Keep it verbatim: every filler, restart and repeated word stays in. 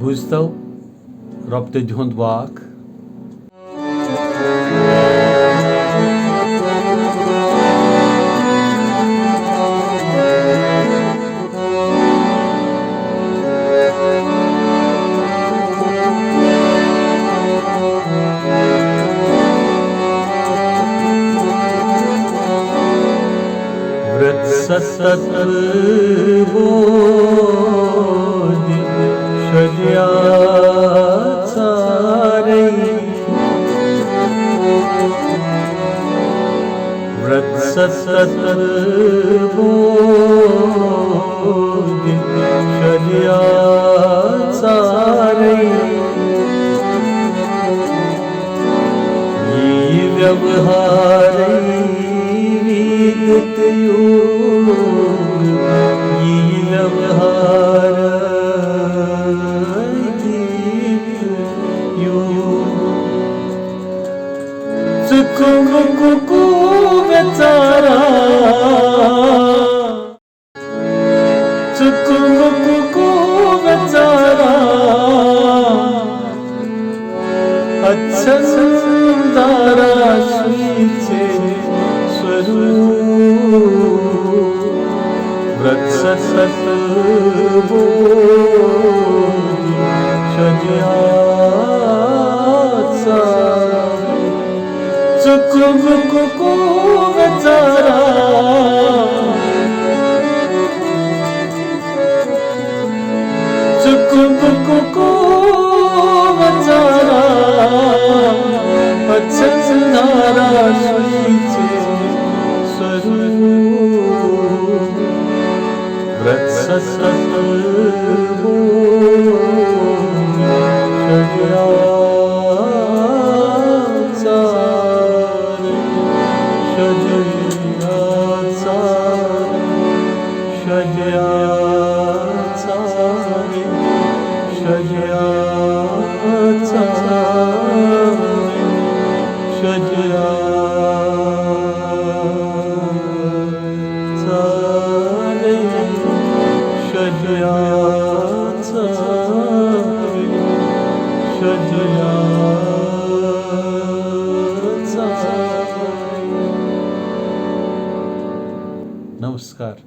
بوٗزتو رۄپتہٕ دِہُنٛد واکھ۔ ورت ستت بودھ شجیا ژارے۔ ورت ستت بودھ شجیا ژارے۔ یی ویوہارے ویدت یوگ، یی ویوہارے ویدت یوگ۔ ژٕ کُمُک کُکُو ویژارا، ژٕ کُمُک کُکُو ویژارا، اچھن دارا سُے ژےٚ سوروٗپ۔ ورت ستت بودھ شجیا ژارے۔ ژٕ کُمُک کُکُو ویژارا، ژٕ کُمُک کُکُو ویژارا، اچھن دارا سُے ژےٚ سوروٗپ۔ ورت ستت بودھ شجیا ژارے، شجیا ژارے، شجیا ژارے، شجیا ژارے، شجیا ژارے، شجیا ژارے، شجیا ژارے۔ نمسکار۔